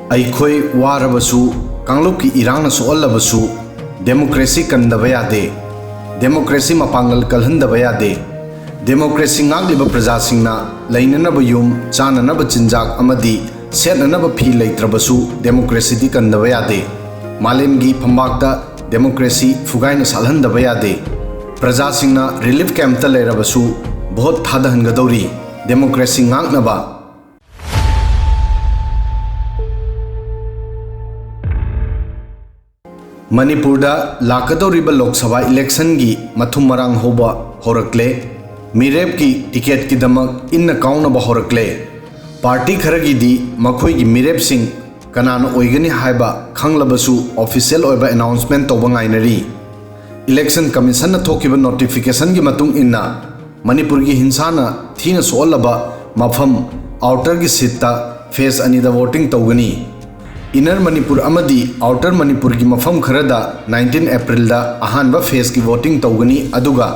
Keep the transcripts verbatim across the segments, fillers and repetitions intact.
ꯑꯩꯈꯣꯏ ꯋꯥꯔꯕꯁꯨ, ꯀꯥꯡꯂꯨꯞꯀꯤ ꯏꯔꯥꯡꯅ ꯁꯣꯛꯍꯜꯂꯕꯁꯨ, ꯗꯦꯃꯣꯀ꯭ꯔꯦꯁꯤ ꯀꯟꯗꯕ ꯌꯥꯗꯦ꯫ ꯗꯦꯃꯣꯀ꯭ꯔꯦꯁꯤ ꯃꯄꯥꯡꯒꯜ ꯀꯜꯍꯟꯗꯕ ꯌꯥꯗꯦ꯫ ꯗꯦꯃꯣꯀ꯭ꯔꯦꯁꯤ ꯉꯥꯛꯂꯤꯕ ꯄ꯭ꯔꯖꯥꯁꯤꯡꯅ ꯂꯩꯅꯅꯕ ꯌꯨꯝ, ꯆꯥꯅꯅꯕ ꯆꯤꯟꯖꯥꯛ ꯑꯃꯗꯤ ꯁꯦꯠꯅꯅꯕ ꯐꯤ ꯂꯩꯇ꯭ꯔꯕꯁꯨ ꯗꯦꯃꯣꯀ꯭ꯔꯦꯁꯤꯗꯤ ꯀꯟꯗꯕ ꯌꯥꯗꯦ꯫ ꯃꯥꯂꯦꯝꯒꯤ ꯐꯝꯕꯥꯛꯇ ꯗꯦꯃꯣꯀ꯭ꯔꯦꯁꯤ ꯐꯨꯒꯥꯏꯅ ꯁꯥꯠꯍꯟꯗꯕ ꯌꯥꯗꯦ꯫ ꯄ꯭ꯔꯖꯥꯁꯤꯡꯅ ꯔꯤꯂꯤꯐ ꯀꯦꯝꯞꯇ ꯂꯩꯔꯕꯁꯨ ꯚꯣꯠ ꯊꯥꯗꯍꯟꯒꯗꯧꯔꯤ꯫ ꯗꯦꯃꯣꯀ꯭ꯔꯦꯁꯤ ꯉꯥꯛꯅꯕ꯫ ꯃꯅꯤꯄꯨꯔꯗ ꯂꯥꯛꯀꯗꯧꯔꯤꯕ ꯂꯣꯛ ꯁꯚꯥ ꯏꯂꯦꯛꯁꯟꯒꯤ ꯃꯊꯨꯝ ꯃꯔꯥꯡ ꯍꯧꯕ ꯍꯧꯔꯛꯂꯦ꯫ ꯃꯤꯔꯦꯞꯀꯤ ꯇꯤꯀꯦꯠꯀꯤꯗꯃꯛ ꯏꯟꯅ ꯀꯥꯎꯅꯕ ꯍꯧꯔꯛꯂꯦ꯫ ꯄꯥꯔꯇꯤ ꯈꯔꯒꯤꯗꯤ ꯃꯈꯣꯏꯒꯤ ꯃꯤꯔꯦꯞꯁꯤꯡ ꯀꯅꯥꯅ ꯑꯣꯏꯒꯅꯤ ꯍꯥꯏꯕ ꯈꯪꯂꯕꯁꯨ ꯑꯣꯐꯤꯁꯤꯌꯦꯜ ꯑꯣꯏꯕ ꯑꯦꯅꯥꯎꯟꯁꯃꯦꯟ ꯇꯧꯕ ꯉꯥꯏꯅꯔꯤ꯫ ꯏꯂꯦꯛꯁꯟ ꯀꯃꯤꯁꯟꯅ ꯊꯣꯛꯈꯤꯕ ꯅꯣꯇꯤꯐꯤꯀꯦꯁꯟꯒꯤ ꯃꯇꯨꯡ ꯏꯟꯅ, ꯃꯅꯤꯄꯨꯔꯒꯤ ꯍꯤꯡꯁꯥꯅ ꯊꯤꯅ ꯁꯣꯛꯍꯜꯂꯕ ꯃꯐꯝ ꯑꯥꯎꯇꯔꯒꯤ ꯁꯤꯠꯇ ꯐꯦꯖ ꯑꯅꯤꯗ ꯚꯣꯇꯤꯡ ꯇꯧꯒꯅꯤ꯫ ꯏꯅꯔ ꯃꯅꯤꯄꯨꯔ ꯑꯃꯗꯤ ꯑꯥꯎꯇꯔ ꯃꯅꯤꯄꯨꯔꯒꯤ ꯃꯐꯝ ꯈꯔꯗ ꯅꯥꯏꯟꯇꯤꯟ ꯑꯦꯄ꯭ꯔꯤꯜꯗ ꯑꯍꯥꯟꯕ ꯐꯦꯖꯀꯤ ꯚꯣꯇꯤꯡ ꯇꯧꯒꯅꯤ, ꯑꯗꯨꯒ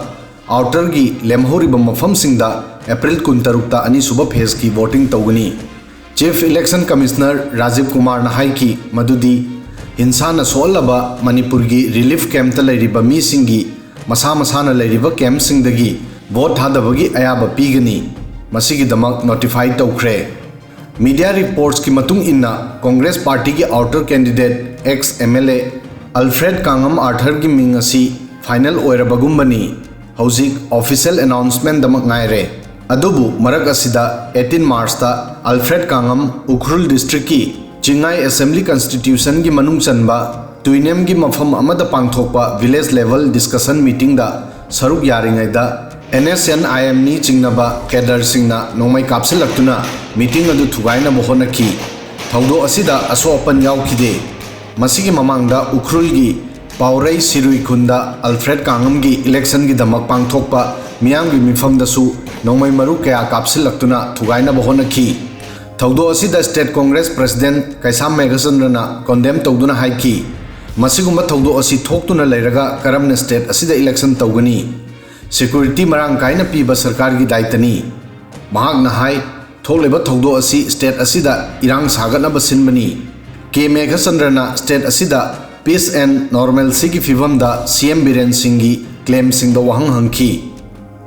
ꯑꯥꯎꯇꯔꯒꯤ ꯂꯦꯝꯍꯧꯔꯤꯕ ꯃꯐꯝꯁꯤꯡꯗ ꯑꯦꯄ꯭ꯔꯤꯜ ꯀꯨꯟꯇꯔꯨꯛꯇ ꯑꯅꯤꯁꯨꯕ ꯐꯦꯖꯀꯤ ꯚꯣꯇꯤꯡ ꯇꯧꯒꯅꯤ꯫ ꯆꯤꯐ ꯏꯂꯦꯛꯁꯟ ꯀꯃꯤꯁꯅꯔ ꯔꯥꯖꯤꯕ ꯀꯨꯃꯥꯔꯅ ꯍꯥꯏꯈꯤ ꯃꯗꯨꯗꯤ ꯍꯤꯡꯁꯥꯅ ꯁꯣꯛꯍꯜꯂꯕ ꯃꯅꯤꯄꯨꯔꯒꯤ ꯔꯤꯂꯤꯐ ꯀꯦꯝꯞꯇ ꯂꯩꯔꯤꯕ ꯃꯤꯁꯤꯡꯒꯤ ꯃꯁꯥ ꯃꯁꯥꯅ ꯂꯩꯔꯤꯕ ꯀꯦꯝꯞꯁꯤꯡꯗꯒꯤ ꯚꯣꯠ ꯊꯥꯗꯕꯒꯤ ꯑꯌꯥꯕ ꯄꯤꯒꯅꯤ꯫ ꯃꯁꯤꯒꯤꯗꯃꯛ ꯅꯣꯇꯤꯐꯥꯏ ꯇꯧꯈ꯭ꯔꯦ꯫ ꯃꯤꯗꯤꯌꯥ ꯔꯤꯄꯣꯔꯠꯁꯀꯤ ꯃꯇꯨꯡ ꯏꯟꯅ, ꯀꯣꯡꯒ꯭ꯔꯦꯁ ꯄꯥꯔꯇꯤꯒꯤ outer candidate ex M L A Alfred Kangam ꯑꯥꯔꯊꯔꯒꯤ ꯃꯤꯡ ꯑꯁꯤ ꯐꯥꯏꯅꯦꯜ ꯑꯣꯏꯔꯕꯒꯨꯝꯕꯅꯤ꯫ ꯍꯧꯖꯤꯛ ꯑꯣꯐꯤꯁꯤꯌꯦꯜ ꯑꯦꯅꯥꯎꯟꯁꯃꯦꯟꯗꯃꯛ ꯉꯥꯏꯔꯦ꯫ ꯑꯗꯨꯕꯨ ꯃꯔꯛ ꯑꯁꯤꯗ, ꯑꯩꯠꯇꯤꯟ ꯃꯥꯔꯆꯇ ꯑꯜꯐ꯭ꯔꯦꯗ ꯀꯥꯡꯉꯝ ꯎꯈ꯭ꯔꯨꯜ ꯗꯤꯁꯇ꯭ꯔꯤꯛꯀꯤ ꯆꯤꯡꯉꯥꯏ ꯑꯦꯁꯦꯝꯕ꯭ꯂꯤ ꯀꯟꯁꯇꯤꯇ꯭ꯌꯨꯁꯟꯒꯤ ꯃꯅꯨꯡ ꯆꯟꯕ ꯇꯨꯏꯅꯦꯝꯒꯤ ꯃꯐꯝ ꯑꯃꯗ ꯄꯥꯡꯊꯣꯛꯄ ꯚꯤꯂꯦꯖ ꯂꯦꯚꯦꯜ ꯗꯤꯁꯀꯁꯟ ꯃꯤꯇꯤꯡꯗ ꯁꯔꯨꯛ ꯌꯥꯔꯤꯉꯩꯗ ꯑꯦꯟ ꯑꯦꯁ ꯑꯦꯟ ꯑꯥꯏ ꯑꯦꯝꯅꯤ ꯆꯤꯡꯅꯕ ꯀꯦꯗꯔꯁꯤꯡꯅ ꯅꯣꯡꯃꯩ ꯀꯥꯞꯁꯤꯜꯂꯛꯇꯨꯅ ꯃꯤꯇꯤꯡ ꯑꯗꯨ ꯊꯨꯒꯥꯏꯅꯕ ꯍꯣꯠꯅꯈꯤ꯫ ꯊꯧꯗꯣꯛ ꯑꯁꯤꯗ ꯑꯁꯣꯛ ꯑꯄꯟ ꯌꯥꯎꯈꯤꯗꯦ꯫ ꯃꯁꯤꯒꯤ ꯃꯃꯥꯡꯗ ꯎꯈ꯭ꯔꯨꯜꯒꯤ ꯄꯥꯎꯔꯩ ꯁꯤꯔꯨꯏ ꯈꯨꯟꯗ ꯑꯜꯐ꯭ꯔꯦꯗ ꯀꯥꯡꯉꯝꯒꯤ ꯏꯂꯦꯛꯁꯟꯒꯤꯗꯃꯛ ꯄꯥꯡꯊꯣꯛꯄ ꯃꯤꯌꯥꯝꯒꯤ ꯃꯤꯐꯝꯗꯁꯨ ꯅꯣꯡꯃꯩ ꯃꯔꯨ ꯀꯌꯥ ꯀꯥꯞꯁꯤꯜꯂꯛꯇꯨꯅ ꯊꯨꯒꯥꯏꯅꯕ ꯍꯣꯠꯅꯈꯤ꯫ ꯊꯧꯗꯣꯛ ꯑꯁꯤꯗ ꯁ꯭ꯇꯦꯠ ꯀꯣꯡꯒ꯭ꯔꯦꯁ ꯄ꯭ꯔꯁꯤꯗꯦꯟꯠ ꯀꯩꯁꯥꯝ ꯃꯦꯘꯆꯟꯗ꯭ꯔꯅ ꯀꯣꯟꯗꯦꯝ ꯇꯧꯗꯨꯅ ꯍꯥꯏꯈꯤ, ꯃꯁꯤꯒꯨꯝꯕ ꯊꯧꯗꯣꯛ ꯑꯁꯤ ꯊꯣꯛꯇꯨꯅ ꯂꯩꯔꯒ ꯀꯔꯝꯅ ꯁ꯭ꯇꯦꯠ ꯑꯁꯤꯗ ꯏꯂꯦꯛꯁꯟ ꯇꯧꯒꯅꯤ? ꯁꯦꯀ꯭ꯌꯨꯔꯤꯇꯤ ꯃꯔꯥꯡ ꯀꯥꯏꯅ ꯄꯤꯕ ꯁꯔꯀꯥꯔꯒꯤ ꯗꯥꯏꯇꯅꯤ꯫ ꯃꯍꯥꯛꯅ ꯍꯥꯏ, ꯊꯣꯛꯂꯤꯕ ꯊꯧꯗꯣꯛ ꯑꯁꯤ ꯁ꯭ꯇꯦꯠ ꯑꯁꯤꯗ ꯏꯔꯥꯡ ꯁꯥꯒꯠꯅꯕ ꯁꯤꯟꯕꯅꯤ꯫ ꯀꯦ ꯃꯦꯘꯆꯟꯗ꯭ꯔꯅ ꯁ꯭ꯇꯦꯠ ꯑꯁꯤꯗ peace and normalcyꯒꯤ ꯐꯤꯚꯝꯗ ꯁꯤ ꯑꯦꯝ ꯕꯤꯔꯦꯟ ꯁꯤꯡꯒꯤ ꯀ꯭ꯂꯦꯝꯁꯤꯡꯗ ꯋꯥꯍꯪ ꯍꯪꯈꯤ꯫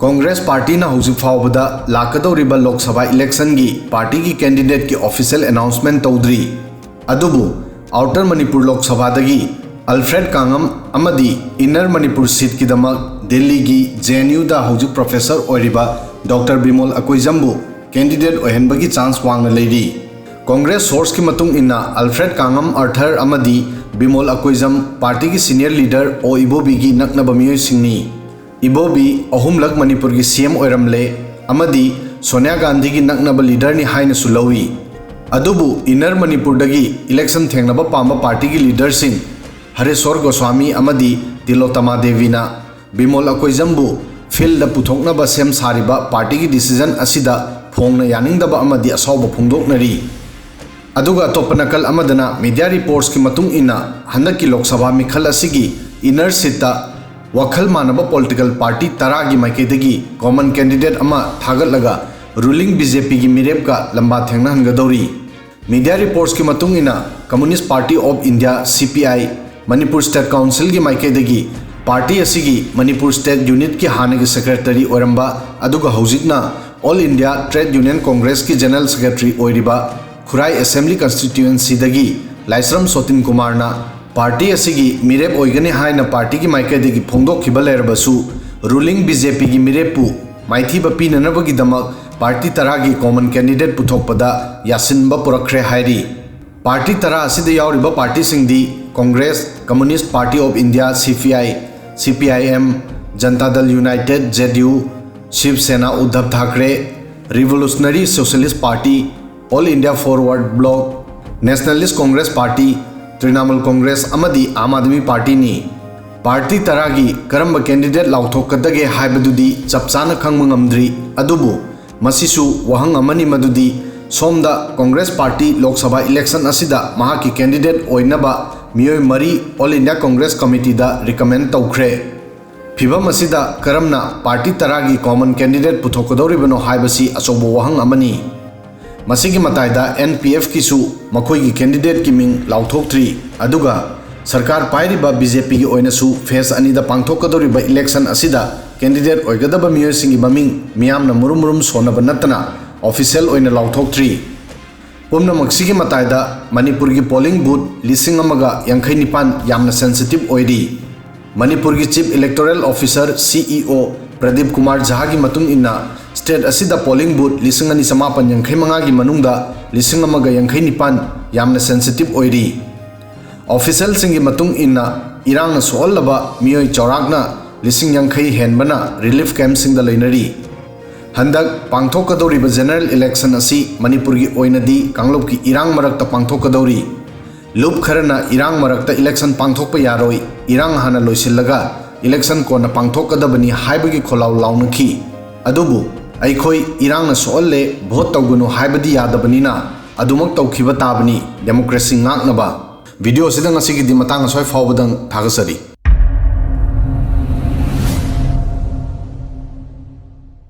ꯀꯣꯡꯒ꯭ꯔꯦꯁ ꯄꯥꯔꯇꯤꯅ ꯍꯧꯖꯤꯛ ꯐꯥꯎꯕꯗ ꯂꯥꯛꯀꯗꯧꯔꯤꯕ ꯂꯣꯛ ꯁꯚꯥ ꯏꯂꯦꯛꯁꯟꯒꯤ ꯄꯥꯔꯇꯤꯒꯤ ꯀꯦꯟꯗꯤꯗꯦꯠꯀꯤ ꯑꯣꯐꯤꯁꯤꯌꯦꯜ ꯑꯦꯅꯥꯎꯟꯁꯃꯦꯟ ꯇꯧꯗ꯭ꯔꯤ꯫ ꯑꯗꯨꯕꯨ ꯑꯥꯎꯇꯔ ꯃꯅꯤꯄꯨꯔ ꯂꯣꯛ ꯁꯚꯥꯗꯒꯤ ꯑꯜꯐ꯭ꯔꯦꯗ ꯀꯥꯡꯉꯝ ꯑꯃꯗꯤ ꯏꯟꯅꯔ ꯃꯅꯤꯄꯨꯔ ꯁꯤꯠꯀꯤꯗꯃꯛ ꯗꯤꯜꯂꯤꯒꯤ ꯖꯦ ꯑꯦꯟ ꯌꯨꯗ ꯍꯧꯖꯤꯛ ꯄ꯭ꯔꯣꯐꯦꯁꯔ ꯑꯣꯏꯔꯤꯕ ꯗꯣꯛꯇꯔ ꯕꯤꯃꯣꯜ ꯑꯀꯣꯏꯖꯝꯕꯨ ꯀꯦꯟꯗꯤꯗꯦꯠ ꯑꯣꯏꯍꯟꯕꯒꯤ ꯆꯥꯟꯁ ꯋꯥꯡꯅ ꯂꯩꯔꯤ꯫ ꯀꯣꯡꯒ꯭ꯔꯦꯁ ꯁꯣꯔꯁꯀꯤ ꯃꯇꯨꯡ ꯏꯟꯅ ꯑꯜꯐ꯭ꯔꯦꯗ ꯀꯥꯡꯉꯝ ꯑꯥꯔꯊꯔ ꯑꯃꯗꯤ ꯕꯤꯃꯣꯜ ꯑꯀꯣꯏꯖꯝ ꯄꯥꯔꯇꯤꯒꯤ ꯁꯤꯅꯤꯌꯔ ꯂꯤꯗꯔ ꯑꯣ ꯏꯕꯣꯕꯤꯒꯤ ꯅꯛꯅꯕ ꯃꯤꯑꯣꯏꯁꯤꯡꯅꯤ꯫ ꯏꯕꯣꯕꯤ ꯑꯍꯨꯝꯂꯛ ꯃꯅꯤꯄꯨꯔꯒꯤ ꯁꯤ ꯑꯦꯝ ꯑꯣꯏꯔꯝꯂꯦ ꯑꯃꯗꯤ ꯁꯣꯅꯤꯌꯥ ꯒꯥꯟꯙꯤꯒꯤ ꯅꯛꯅꯕ ꯂꯤꯗꯔꯅꯤ ꯍꯥꯏꯅꯁꯨ ꯂꯧꯏ꯫ ꯑꯗꯨꯕꯨ ꯏꯟꯅꯔ ꯃꯅꯤꯄꯨꯔꯗꯒꯤ ꯏꯂꯦꯛꯁꯟ ꯊꯦꯡꯅꯕ ꯄꯥꯝꯕ ꯄꯥꯔꯇꯤꯒꯤ ꯂꯤꯗꯔꯁꯤꯡ ꯍꯔꯦꯁꯣꯔ ꯒꯣꯁ꯭ꯋꯥꯃꯤ ꯑꯃꯗꯤ ꯇꯤꯂꯣꯇꯃꯥ ꯗꯦꯕꯤꯅ ꯕꯤꯃꯣꯜ ꯑꯀꯣꯏꯖꯝꯕꯨ ꯐꯤꯜꯗ ꯄꯨꯊꯣꯛꯅꯕ ꯁꯦꯝ ꯁꯥꯔꯤꯕ ꯄꯥꯔꯇꯤꯒꯤ ꯗꯤꯁꯤꯖꯟ ꯑꯁꯤꯗ ꯐꯣꯡꯅ ꯌꯥꯅꯤꯡꯗꯕ ꯑꯃꯗꯤ ꯑꯁꯥꯎꯕ ꯐꯣꯡꯗꯣꯛꯅꯔꯤ꯫ ꯑꯗꯨꯒ ꯑꯇꯣꯞꯄ ꯅꯥꯀꯜ ꯑꯃꯗꯅ ꯃꯤꯗꯤꯌꯥ ꯔꯤꯄꯣꯔꯠꯁꯀꯤ ꯃꯇꯨꯡ ꯏꯟꯅ ꯍꯟꯗꯛꯀꯤ ꯂꯣꯛ ꯁꯚꯥ ꯃꯤꯈꯜ ꯑꯁꯤꯒꯤ ꯏꯟꯅꯔ ꯁꯤꯠꯇ ꯋꯥꯈꯜ ꯃꯥꯟꯅꯕ ꯄꯣꯂꯤꯇꯤꯀꯦꯜ ꯄꯥꯔꯇꯤ ꯇꯔꯥꯒꯤ ꯃꯥꯏꯀꯩꯗꯒꯤ ꯀꯣꯃꯟ ꯀꯦꯟꯗꯤꯗꯦꯠ ꯑꯃ ꯊꯥꯒꯠꯂꯒ ꯔꯨꯂꯤꯡ ꯕꯤ ꯖꯦ ꯄꯤꯒꯤ ꯃꯤꯔꯦꯞꯀ ꯂꯝꯕꯥ ꯊꯦꯡꯅꯍꯟꯒꯗꯧꯔꯤ꯫ ꯃꯤꯗꯤꯌꯥ ꯔꯤꯄꯣꯔꯠꯁꯀꯤ ꯃꯇꯨꯡ ꯏꯟꯅ ꯀꯝꯃꯨꯅꯤꯁ ꯄꯥꯔꯇꯤ ꯑꯣꯐ ꯏꯟꯗꯤꯌꯥ ꯁꯤ ꯄꯤ ꯑꯥꯏ ꯃꯅꯤꯄꯨꯔ ꯁ꯭ꯇꯦꯠ ꯀꯥꯎꯟꯁꯤꯜꯒꯤ ꯃꯥꯏꯀꯩꯗꯒꯤ ꯄꯥꯔꯇꯤ ꯑꯁꯤꯒꯤ ꯃꯅꯤꯄꯨꯔ ꯁ꯭ꯇꯦꯠ ꯌꯨꯅꯤꯠꯀꯤ ꯍꯥꯟꯅꯒꯤ ꯁꯦꯀ꯭ꯔꯦꯇꯔꯤ ꯑꯣꯏꯔꯝꯕ ꯑꯗꯨꯒ ꯍꯧꯖꯤꯛꯅ ꯑꯣꯜ ꯏꯟꯗꯤꯌꯥ ꯇ꯭ꯔꯦꯗ ꯌꯨꯅꯤꯌꯟ ꯀꯣꯡꯒ꯭ꯔꯦꯁꯀꯤ ꯖꯦꯅꯔꯦꯜ ꯁꯦꯀ꯭ꯔꯦꯇꯔꯤ ꯑꯣꯏꯔꯤꯕ ꯈꯨꯔꯥꯏ ꯑꯦꯁꯦꯝꯕ꯭ꯂꯤ ꯀꯟꯁꯇꯤꯇ꯭ꯌꯨꯑꯦꯟꯁꯤꯗꯒꯤ ꯂꯥꯏꯁ꯭ꯔꯝ ꯁꯣꯇꯤꯟ ꯀꯨꯃꯥꯔꯅ ꯄꯥꯔꯇꯤ ꯑꯁꯤꯒꯤ ꯃꯤꯔꯦꯞ ꯑꯣꯏꯒꯅꯤ ꯍꯥꯏꯅ ꯄꯥꯔꯇꯤꯒꯤ ꯃꯥꯏꯀꯩꯗꯒꯤ ꯐꯣꯡꯗꯣꯛꯈꯤꯕ ꯂꯩꯔꯕꯁꯨ ꯔꯨꯂꯤꯡ ꯕꯤ ꯖꯦ ꯄꯤꯒꯤ ꯃꯤꯔꯦꯞꯄꯨ ꯃꯥꯏꯊꯤꯕ ꯄꯤꯅꯅꯕꯒꯤꯗꯃꯛ ꯄꯥꯔꯇꯤ ꯇꯔꯥꯒꯤ ꯀꯣꯃꯟ ꯀꯦꯟꯗꯤꯗꯦꯠ ꯄꯨꯊꯣꯛꯄꯗ ꯌꯥꯁꯤꯟꯕ ꯄꯨꯔꯛꯈ꯭ꯔꯦ ꯍꯥꯏꯔꯤ꯫ ꯄꯥꯔꯇꯤ ꯇꯔꯥ ꯑꯁꯤꯗ ꯌꯥꯎꯔꯤꯕ ꯄꯥꯔꯇꯤꯁꯤꯡꯗꯤ Congress, communist party of India ꯁꯤ ꯄꯤ ꯑꯥꯏ, ꯁꯤ ꯄꯤ ꯑꯥꯏ ꯑꯦꯝ, ꯖꯟꯇꯥ ꯗꯜ United J D U, Shiv Sena Uddhav Thackeray, revolutionary socialist party, all India forward bloc, nationalist Congress party, Trinamool Congress ꯑꯃꯗꯤ ꯑꯥꯝ ꯑꯥꯗꯃꯤ ꯄꯥꯔꯇꯤꯅꯤ꯫ ꯄꯥꯔꯇꯤ ꯇꯔꯥꯒꯤ ꯀꯔꯝꯕ ꯀꯦꯟꯗꯤꯗꯦꯠ ꯂꯥꯎꯊꯣꯛꯀꯗꯒꯦ ꯍꯥꯏꯕꯗꯨꯗꯤ ꯆꯞ ꯆꯥꯅ ꯈꯪꯕ ꯉꯝꯗ꯭ꯔꯤ꯫ ꯑꯗꯨꯕꯨ ꯃꯁꯤꯁꯨ ꯋꯥꯍꯪ ꯑꯃꯅꯤ ꯃꯗꯨꯗꯤ ꯁꯣꯝꯗ ꯀꯣꯡꯒ꯭ꯔꯦꯁ ꯄꯥꯔꯇꯤ ꯂꯣꯛ ꯁꯚꯥ ꯏꯂꯦꯛꯁꯟ ꯑꯁꯤꯗ ꯃꯍꯥꯛꯀꯤ ꯀꯦꯟꯗꯤꯗꯦꯠ ꯑꯣꯏꯅꯕ ꯃꯤꯑꯣꯏ ꯃꯔꯤ ꯑꯣꯜ ꯏꯟꯗꯤꯌꯥ ꯀꯣꯡꯒ꯭ꯔꯦꯁ ꯀꯃꯤꯇꯤꯗ ꯔꯤꯀꯃꯦꯟ ꯇꯧꯈ꯭ꯔꯦ꯫ ꯐꯤꯚꯝ ꯑꯁꯤꯗ ꯀꯔꯝꯅ ꯄꯥꯔꯇꯤ ꯇꯔꯥꯒꯤ ꯀꯣꯃꯟ ꯀꯦꯟꯗꯤꯗꯦꯠ ꯄꯨꯊꯣꯛꯀꯗꯧꯔꯤꯕꯅꯣ ꯍꯥꯏꯕꯁꯤ ꯑꯆꯧꯕ ꯋꯥꯍꯪ ꯑꯃꯅꯤ꯫ ꯃꯁꯤꯒꯤ ꯃꯇꯥꯏꯗ N P F ꯀꯤꯁꯨ ꯃꯈꯣꯏꯒꯤ candidate ꯀꯤ ꯃꯤꯡ ꯂꯥꯎꯊꯣꯛꯇ꯭ꯔꯤ꯫ ꯑꯗꯨꯒ ꯁꯔꯀꯥꯔ ꯄꯥꯏꯔꯤꯕ B J P ꯒꯤ ꯑꯣꯏꯅꯁꯨ phase ꯑꯅꯤꯗ ꯄꯥꯡꯊꯣꯛꯀꯗꯧꯔꯤꯕ election ꯑꯁꯤꯗ candidate ꯑꯣꯏꯒꯗꯕ ꯃꯤꯑꯣꯏꯁꯤꯡꯒꯤ ꯃꯃꯤꯡ ꯃꯤꯌꯥꯝꯅ ꯃꯨꯔꯨꯝ ꯃꯨꯔꯨꯝ ꯁꯣꯟꯅꯕ ꯅꯠꯇꯅ official ꯑꯣꯏꯅ ꯂꯥꯎꯊꯣꯛꯇ꯭ꯔꯤ꯫ ꯄꯨꯝꯅꯃꯛꯁꯤꯒꯤ ꯃꯇꯥꯏꯗ ꯃꯅꯤꯄꯨꯔꯒꯤ polling booth ꯂꯤꯁꯤꯡ ꯑꯃꯒ ꯌꯥꯡꯈꯩ ꯅꯤꯄꯥꯟ ꯌꯥꯝꯅ sensitive ꯑꯣꯏꯔꯤ꯫ ꯃꯅꯤꯄꯨꯔꯒꯤ Chief Electoral Officer, C E O, Pradeep Kumar ꯖꯍꯥꯒꯤ ꯃꯇꯨꯡ ꯏꯟꯅ, state ꯑꯁꯤꯗ polling booth ꯂꯤꯁꯤꯡ ꯑꯅꯤ ꯆꯃꯥꯄꯟ ꯌꯥꯡꯈꯩ ꯃꯉꯥꯒꯤ ꯃꯅꯨꯡꯗ ꯂꯤꯁꯤꯡ ꯑꯃꯒ ꯌꯥꯡꯈꯩ ꯅꯤꯄꯥꯟ ꯌꯥꯝꯅ sensitive ꯑꯣꯏꯔꯤ꯫ Official ꯁꯤꯡꯒꯤ ꯃꯇꯨꯡ ꯏꯟꯅ, ꯏꯔꯥꯡꯅ ꯁꯣꯛꯍꯜꯂꯕ ꯃꯤꯑꯣꯏ ꯆꯥꯎꯔꯥꯛꯅ ꯂꯤꯁꯤꯡ ꯌꯥꯡꯈꯩ ꯍꯦꯟꯕꯅ relief camp ꯁꯤꯡꯗ ꯂꯩꯅꯔꯤ꯫ ꯍꯟꯗꯛ ꯄꯥꯡꯊꯣꯛꯀꯗꯧꯔꯤꯕ general election ꯑꯁꯤ ꯃꯅꯤꯄꯨꯔꯒꯤ ꯑꯣꯏꯅꯗꯤ ꯀꯥꯡꯂꯨꯞꯀꯤ ꯏꯔꯥꯡ ꯃꯔꯛꯇ ꯄꯥꯡꯊꯣꯛꯀꯗꯧꯔꯤ꯫ ꯂꯨꯞ ꯈꯔꯅ ꯏꯔꯥꯡ ꯃꯔꯛꯇ election ꯄꯥꯡꯊꯣꯛꯄ ꯌꯥꯔꯣꯏ, ꯏꯔꯥꯡ ꯍꯥꯟꯅ ꯂꯣꯏꯁꯤꯜꯂꯒ election ꯀꯣꯟꯅ ꯄꯥꯡꯊꯣꯛꯀꯗꯕꯅꯤ ꯍꯥꯏꯕꯒꯤ ꯈꯣꯜꯂꯥꯎ ꯂꯥꯎꯅꯈꯤ꯫ ꯑꯗꯨꯕꯨ ꯑꯩꯈꯣꯏ ꯏꯔꯥꯡꯅ ꯁꯣꯛꯍꯜꯂꯦ, vote ꯇꯧꯒꯅꯨ ꯍꯥꯏꯕꯗꯤ ꯌꯥꯗꯕꯅꯤꯅ ꯑꯗꯨꯃꯛ ꯇꯧꯈꯤꯕ ꯇꯥꯕꯅꯤ democracy ꯉꯥꯛꯅꯕ꯫ Video ꯑꯁꯤꯗ ꯉꯁꯤꯒꯤꯗꯤ ꯃꯇꯥꯡ ꯑꯁ꯭ꯋꯥꯏ ꯐꯥꯎꯕꯗꯪ꯫ ꯊꯥꯒꯠꯆꯔꯤ꯫